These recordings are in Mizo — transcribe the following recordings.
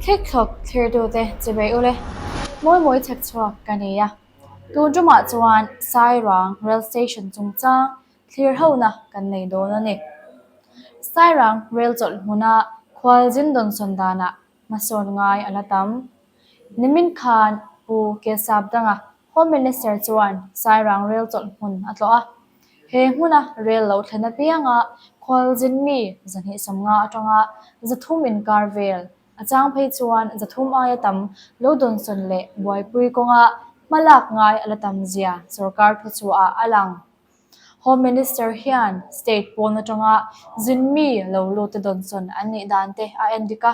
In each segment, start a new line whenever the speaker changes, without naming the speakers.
Thlikthlawk thlirtute chibei ule, Mawimawi chhakchhuak ka ni a. Tun tumah chuan Sairang Rail Station chungchang thlir hona kan nei dawn a ni. Sairang Rail chawlh hmuna khualzin dawnsawn danah hmasawn ngai a la tam. Nimin khan Pu Kesapdanga Home Minister chuan Sairang Rail chawlh hmun a tlawh a. He hmuna rel lo thlen apianga khualzin mi 250 atanga 300 inkar vel, a chang phei chuan 300 aia tam lo dawnsawn leh buaipui kawnga hmalak ngai a la tam zia sorkar thuchhuahah a lang. Home Minister hian state pawn atanga zin mi lo lut te dawnsawn an nih dan te a endik a.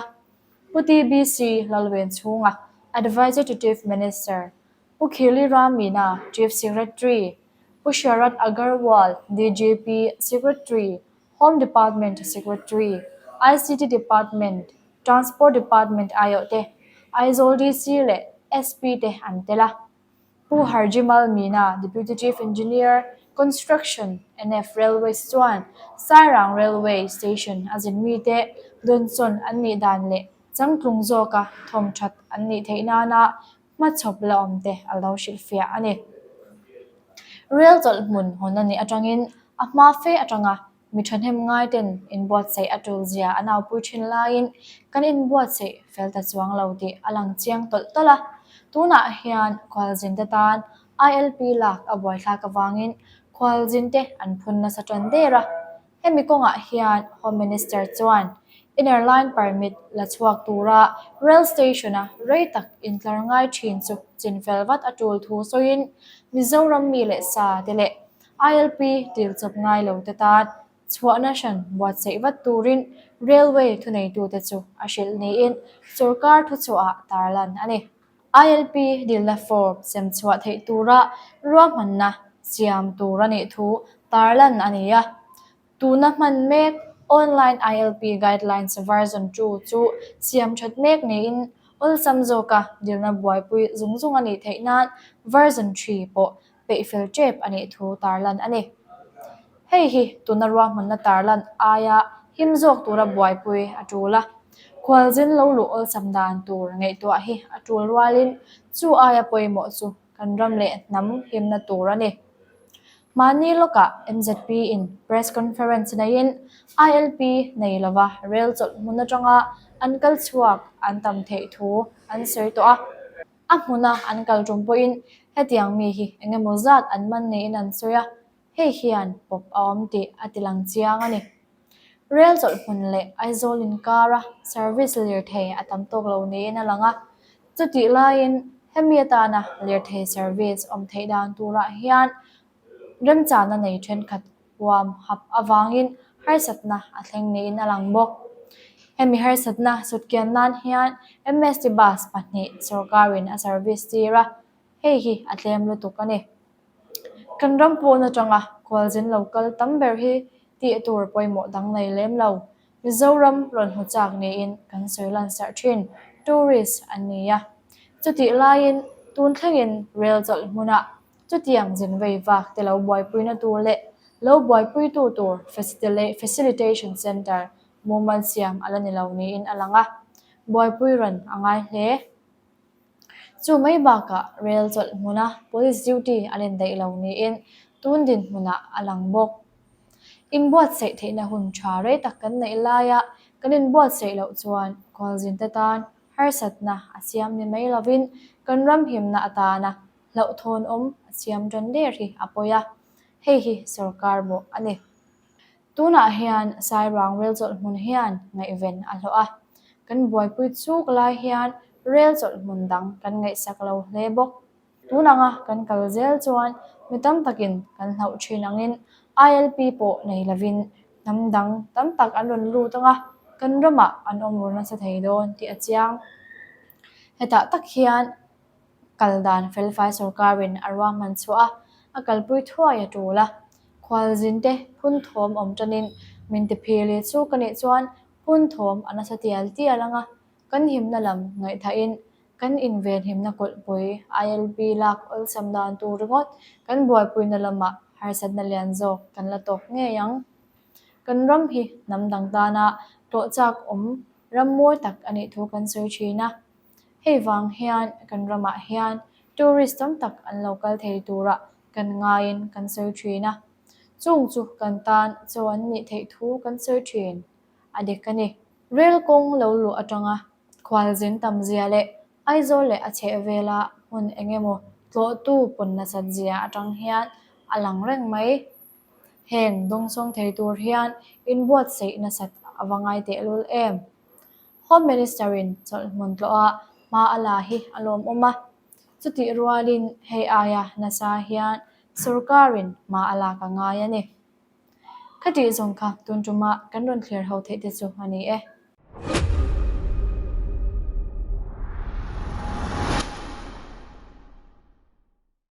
Pu TBC Lalwen chhunga Adviser to Chief Minister Pu Khili Ram Meena, Chief Secretary, Pu Sharad Agarwal, DGP, Secretary, Home Department Secretary, ICT Department, Transport Department aiawh te, Aizawl DC leh SP te an tel a. Pu Harjimal Meena, Deputy Chief Engineer, Construction, NF Railways chuan Sairang Railway Station a zin mite dawnsawn an nih dan leh changtlung zawka thawmthat an nih theih nana hmachhawp la awm te a lo hrilhfiah a ni. Rel chawlh hmun hawn a nih atangin a hma fe atanga mi thahnem ngai ten inbuatsaih a tul zia an aupui thin laiin kan inbuatsaih fel ta chuang lo tih a lang chiang tawlh tawlh a. Tunah hian khualzin te tan ILP lak a buaithlak avangin khualzin te an phun nasa tan der a. Hemi kawngah hian Home Minister chuan Inner Line Permit la chhuak tura Rail Station-a rei tak intlar ngai thin chu chinfel vat a tul thu sawiin Mizoram mi leh sa te leh ILP dil chawp ngai lo te tan chhuahna hran buatsaih vat turin Railway thuneitute chu a hrilh niin sorkar thuchhuahah tarlan a ni. ILP dilna form sem chhuah theih tura ruahmanna siam tur a nih thu tarlan a ni a. Tuna hman mek Online ILP Guidelines Version 2 chu siam that mek niin awlsam zawka dilna buaipui zung zung a nih theih nan Version 3 pawh peihfel tep a nih thu tarlan a ni. Hei hi tuna ruahmanna tarlan aia him zawk tura buaipui a tul a, khualzin lo luh awlsam dan tur ngaihtuah hi a tul rualin chu aia pawimawh chu kan ram leh hnam himna tur a ni. Mahni lawkah MZP in press conference neiin ILP nei lova rel chawlh hmun atanga an kal chhuak an tam theih thu an sawi tawh a. A hmuna an kal tum pawhin hetiang mi hi eng emaw zat an man niin an sawi a, hei hian pawp a awm tih a ti lang chiang a ni. Rel chawlh hmun leh Aizawl inkara service lirthei a tam tawk lo niin a lang a, chutih laiin hemi atana lirthei service awm theih dan turah hian Remchana nei thenkhat huam hap avangin harsatna a thleng niin a lang bawk. Hemi harsatna sutkian nan hian MST bus pahnih sorkarin a service tir a, hei hi a tlem lutuk a ni. Kan ram pawn atanga khualzin lo kal tam ber hi tih tur pawimawh dang nei lem lo. Mizoram rawn hmu chak niin kan sawi lansarh thin, tourist an ni a. Chutih laiin tun thlengin rel chawlh hmunah Chutiang zin vei vak te lo buaipuina tur leh lo buaipuitu tur Facilitation Centre mumal siam a la ni lo niin a lang a, buaipui rawn a ngai hle. Chu mai bakah rel chawlh hmuna Police duty an indaih lo niin tun dinhmunah a lang bawk. Inbuatsaih theihna hun tha rei tak kan neih laia kan inbuatsaih loh chuan khualzinte tan harsatna a siam ni mai lovin kan ram himna atana hlauhthawn awm a siam tan der hi a pawi a, hei hi sorkar mawh a ni. Tunah hian Sairang rel chawlh hmun hian ngaihven a hlawh a, kan buaipui chuk lai hian rel chawlh hmun dang kan ngaihsak lo hle bawk. Tun anga kan kal zel chuan mi tam takin kan hlauh thin angin ILP pawh nei lovin hnam dang tam tak an rawn lut anga kan ramah an awm ru nasa thei dawn tih a chiang. Hetah tak hian Kal dan felfai sorkarin a ruahman chhuah a, a kalpui thuai a tul a. Khualzinte phun thawm awm tanin min ti phir leh chu ka nih chuan phun thawm a nasa tial tial ang a, kan himna lam ngaihthahin kan invenhimna kulhpui ILP lak awlsam dan tur ringawt kan buaipuina lamah harsatna lian zawk kan la tawk ngei ang. Kan ram hi hnam dang tana tlawh chak awm. Ram mawi tak a nih thu kan sawi thin a. Hei vang hian kan ramah hian tourist tam tak an lo kal thei turah kan ngaiin kan sawi thin a. Chung chu kan tan chaw an nih theih thu kan sawi thin a dik a ni. Rel kawng lo luh atanga khualzin tam zia leh Aizawl leh a chhehvela hmun eng emaw tlawhtu pawn nasat zia atang hian a lang reng mai. Heng dawngsawng thei tur hian inbuatsaih nasat a va ngai tehlul em? Home Minister-in chawlhhmun tlawha hma a la hi a lawmawm a, chutih rualin hei aia nasa hian sorkarin hma a lak a ngai a ni. Khatih zawng kha tun ṭuma kan rawn thlir ho theih te chu a ni e.